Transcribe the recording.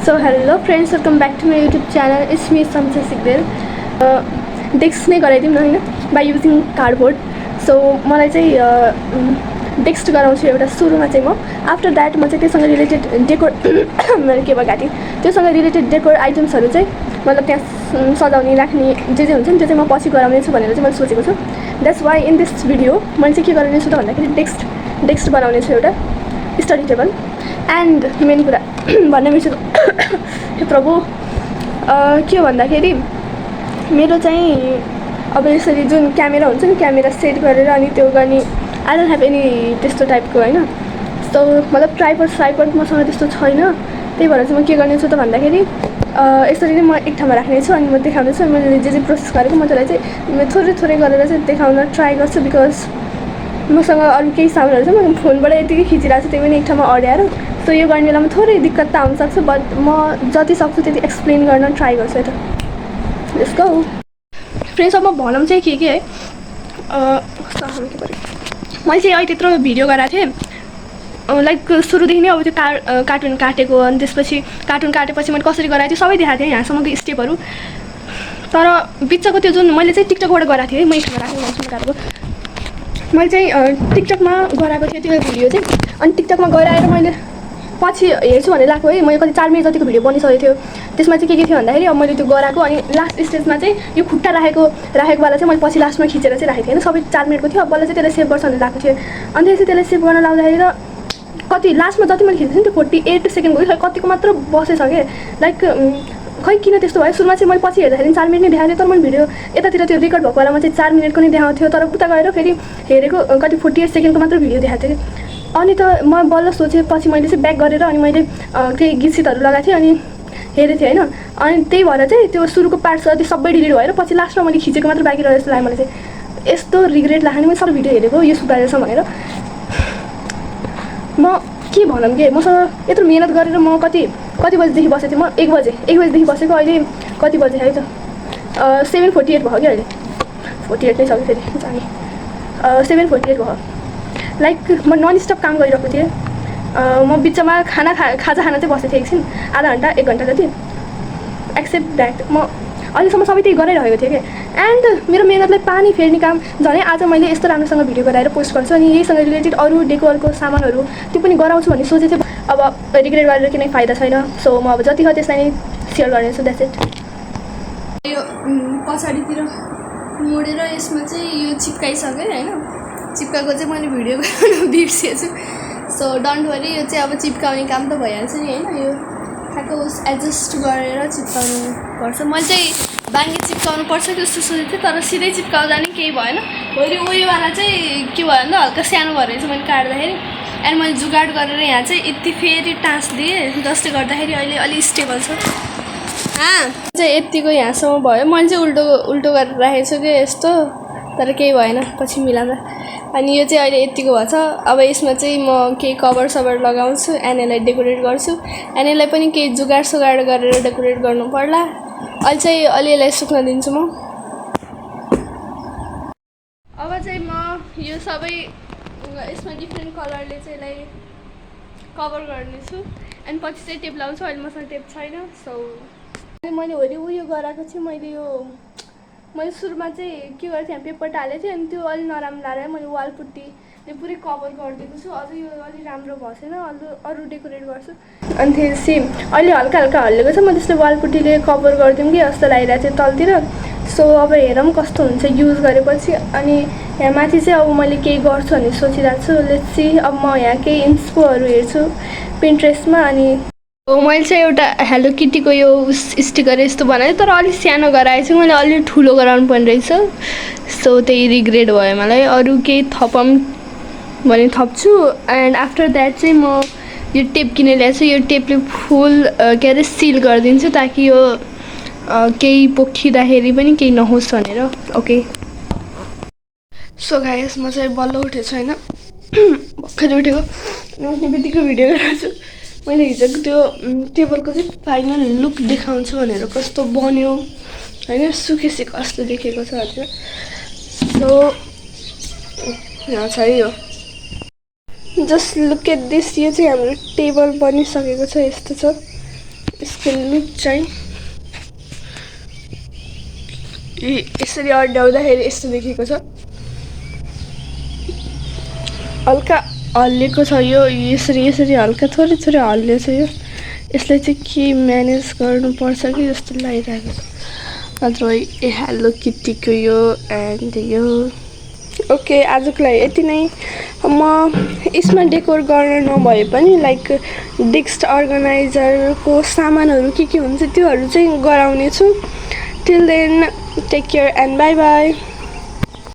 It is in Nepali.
So hello friends, welcome back to my YouTube channel. It's me Samsa Sigdel. Desk नै गराइदिउँ न हैन by using cardboard. So मलाई चाहिँ डेस्क गराउँछु एउटा सुरुमा चाहिँ म आफ्टर दैट म चाहिँ त्यससँग रिलेटेड डेकोर मैले के बगाटी त्यससँग रिलेटेड डेकोर आइटम्सहरु चाहिँ मतलब त्यहाँ सजाउने राख्ने जे हुन्छ नि त्यो चाहिँ म पछि गराउने छु भनेर चाहिँ मैले सोचेको छु. That's why in this video मैले चाहिँ के गर्ने छु त भन्दाखेरि डेस्क बनाउने छु एउटा स्टडी टेबल एन्ड मेन कुरा भन्ने बिर्सेको हे प्रभु के भन्दाखेरि मेरो चाहिँ अब यसरी जुन क्यामेरा हुन्छ नि क्यामेरा सेट गरेर अनि त्यो गर्ने आई डोन्ट ह्याभ एनी त्यस्तो टाइपको हैन. सो मतलब ट्राइपड मसँग त्यस्तो छैन. त्यही भएर चाहिँ म के गर्ने छु त भन्दाखेरि यसरी नै म एक ठाउँमा राख्ने छु अनि म देखाउने छु. मैले जे प्रोसेस गरेको म त्यसलाई चाहिँ थोरै गरेर चाहिँ देखाउन ट्राई गर्छु बिकज मसँग अरू केही सामानहरू छ म फोनबाट यतिकै खिचिरहेको छु त्यही पनि एक ठाउँमा अड्याएर. सो यो गर्ने बेलामा थोरै दिक्कत त आउन सक्छ बट म जति सक्छु त्यति एक्सप्लेन गर्न ट्राई गर्छु त. Let's go friends. अब म भनौँ चाहिँ के है मैले चाहिँ अहिले त्यत्रो भिडियो गराएको थिएँ लाइक सुरुदेखि नै अब त्यो कार्टुन काटेको अनि त्यसपछि कार्टुन काटेपछि मैले कसरी गराएको थिएँ सबै देखाएको थिएँ यहाँसम्मको स्टेपहरू. तर बिचको त्यो जुन मैले चाहिँ टिकटकबाट गराएको थिएँ है मैले राखेको मैले चाहिँ टिकटकमा गराएको थिएँ त्यो भिडियो चाहिँ. अनि टिकटकमा गराएर मैले पछि हेर्छु भनेर लगाएको है. मैले कति 4 मिनट जतिको भिडियो बनिसकेको थियो. त्यसमा चाहिँ के थियो भन्दाखेरि अब मैले त्यो गराएको अनि लास्ट स्टेजमा चाहिँ यो खुट्टा राखेकोवाला चाहिँ मैले पछि लास्टमा खिचेर चाहिँ राखेको थिएँ होइन. सबै 4 मिनटको थियो. अब बल्ल चाहिँ त्यसलाई सेभ गर्छ भनेर लगाएको थिएँ. अनि त्यसपछि त्यसलाई सेभ गर्न लाउँदाखेरि त कति लास्टमा जति मैले खिचेको थिएँ नि त्यो 48 सेकेन्डको कतिको मात्र बसेछ क्या. लाइक खै किन त्यस्तो भयो. सुरुमा चाहिँ मैले पछि हेर्दाखेरि 4 मिनट नै देखाएको थिएँ तर मैले भिडियो यतातिर त्यो रेकर्ड भएको बेलामा चाहिँ 4 मिनटको नै देखाएको थियो. तर उता गएर फेरि हेरेको कति 48 सेकेन्डको मात्र भिडियो देखाएको थिएँ. अनि त म बल्ल सोचेँ पछि मैले चाहिँ ब्याक गरेर अनि मैले केही गीतसितहरू लगाएको थिएँ अनि हेरेको थिएँ होइन. अनि त्यही भएर चाहिँ त्यो सुरुको पार्ट छ त्यो सबै डिलिट भएर पछि लास्टमा मैले खिचेको मात्र बाँकी रह्यो जस्तो लाग्यो मलाई चाहिँ. यस्तो रिग्रेट लाग्यो नि मैले सबै भिडियो हेरेको यो सुधारेछ भनेर. म के भनौँ के मसँग यत्रो मिहिनेत गरेर म कति बजीदेखि बसेको थिएँ. म 1 बजेदेखि बसेको अहिले कति बजे है त 7:48 भयो क्या अहिले. 48 नै सक्यो फेरि जाने 7:48 भयो. लाइक म नन स्टप काम गरिरहेको थिएँ. म बिचमा खाजा खान चाहिँ बसेको थिएँ एकछिन आधा घन्टा 1 घन्टा जति. एक्सेप्ट द्याट म अहिलेसम्म सबै त्यही गरिरहेको थिएँ क्या. एन्ड मेरो मेहनतलाई पानी फेर्ने काम झन् आज मैले यस्तो राम्रोसँग भिडियो गराएर पोस्ट गर्छु अनि यहीसँग रिलेटेड अरू डेकोरको सामानहरू त्यो पनि गराउँछु भन्ने सोचेको थिएँ. अब रिग्रेट गरेर किनै फाइदा छैन. सो म अब जति हो त्यसलाई नै सेयर गर्नेछु. That's it. यो पछाडितिर मोडेर यसमा चाहिँ यो चिप्काइसकेँ होइन. चिप्काएको चाहिँ मैले भिडियो बनाउनु बिर्सेछु. सो डोन्ट वरी यो चाहिँ अब चिप्काउने काम त भइहाल्छ नि होइन. यो ठ्याक्क उस एडजस्ट गरेर चिप्काउनु पर्छ. मैले चाहिँ बाङ्गे चिप्काउनु पर्छ जस्तो सोचेको थिएँ तर सिधै चिप्काउँदा नि केही भएन. भोलि उयोवाला चाहिँ के भयो भन्दा हल्का सानो भएर चाहिँ मैले काट्दाखेरि एन्ड मैले जुगाड गरेर यहाँ चाहिँ यति फेरि टाँसिदिएँ जसले गर्दाखेरि अहिले अलिक स्टेबल छ. चाहिँ यतिको यहाँसम्म भयो. मैले चाहिँ उल्टो गरेर राखेको छु कि यस्तो तर केही भएन पछि मिलाउँदा. अनि यो चाहिँ अहिले यतिको भएको छ. अब यसमा चाहिँ म केही कभर लगाउँछु एन्ड यसलाई डेकोरेट गर्छु एन्ड यसलाई पनि केही जुगाड गरेर डेकोरेट गर्नु पर्ला. अहिले चाहिँ अलि यसलाई सुक्न दिन्छु म. अब चाहिँ म यो सबै यसमा डिफ्रेन्ट कलरले चाहिँ यसलाई कभर गर्नेछु एन्ड पछि चाहिँ टेप लाउँछु. अहिले मसँग टेप छैन. सो मैले उयो गराएको चाहिँ मैले सुरुमा चाहिँ के गरेको थिएँ पेपर टालेको थिएँ अनि त्यो अलि नराम्रो लागेर मैले वालपुट्टीले पुरै कभर गरिदिएको छु. अझै यो अलि राम्रो भएको छैन. अरू डेकोरेट गर्छु. अनि त्यसपछि अहिले हल्का हल्लेको छ. म त्यसले वालपुट्टीले कभर गरिदिउँ कि जस्तो लागिरहेको थियो तलतिर. सो अब हेरौँ कस्तो हुन्छ युज गरेपछि. अनि यहाँ माथि चाहिँ अब मैले केही गर्छु भन्ने सोचिरहेको छु. Let's see. अब म यहाँ केही इन्स्पोहरू हेर्छु पिन्ट्रेस्टमा. अनि मैले चाहिँ एउटा हेलो किटीको यो स्टिकर यस्तो बनाएँ तर अलिक सानो गराएको छु. मैले अलिक ठुलो गराउनु पर्ने रहेछ. सो त्यही रिग्रेट भयो मलाई. अरू केही थपम भने थप्छु. एन्ड आफ्टर द्याट चाहिँ म यो टेप किनेर ल्याएको छु. यो टेपले फुल के अरे सिल गरिदिन्छु ताकि यो केही पोखिँदाखेरि पनि केही नहोस् भनेर. ओके. सो गाइस म चाहिँ बल्ल उठेको छु होइन. भर्खरै उठेको. उठ्ने बित्तिकै भिडियो गराएको छु. मैले हिजोको त्यो टेबलको चाहिँ फाइनल लुक देखाउँछु भनेर कस्तो बन्यो होइन. सुकेपछि कस्तो देखेको छ भनेर. सो यहाँ छ है यो. Just look at this. यो चाहिँ हाम्रो टेबल बनिसकेको छ. यस्तो छ यसको लुक चाहिँ यसरी अड्याउँदाखेरि यस्तो देखेको छ। हल्का हल्लिएको छ यो, यसरी हल्का थोरै हल्लिएको छ यो। यसलाई चाहिँ के म्यानेज गर्नुपर्छ कि जस्तो लागिरहेको छ। नत्र हेलो किटीको यो एन्ड यो। ओके, आजको लागि यति नै। म यसमा डेकोर गर्न नभए पनि लाइक डेस्क अर्गनाइजरको सामानहरू के हुन्छ त्योहरू चाहिँ गराउने छु। Till then take care and bye by.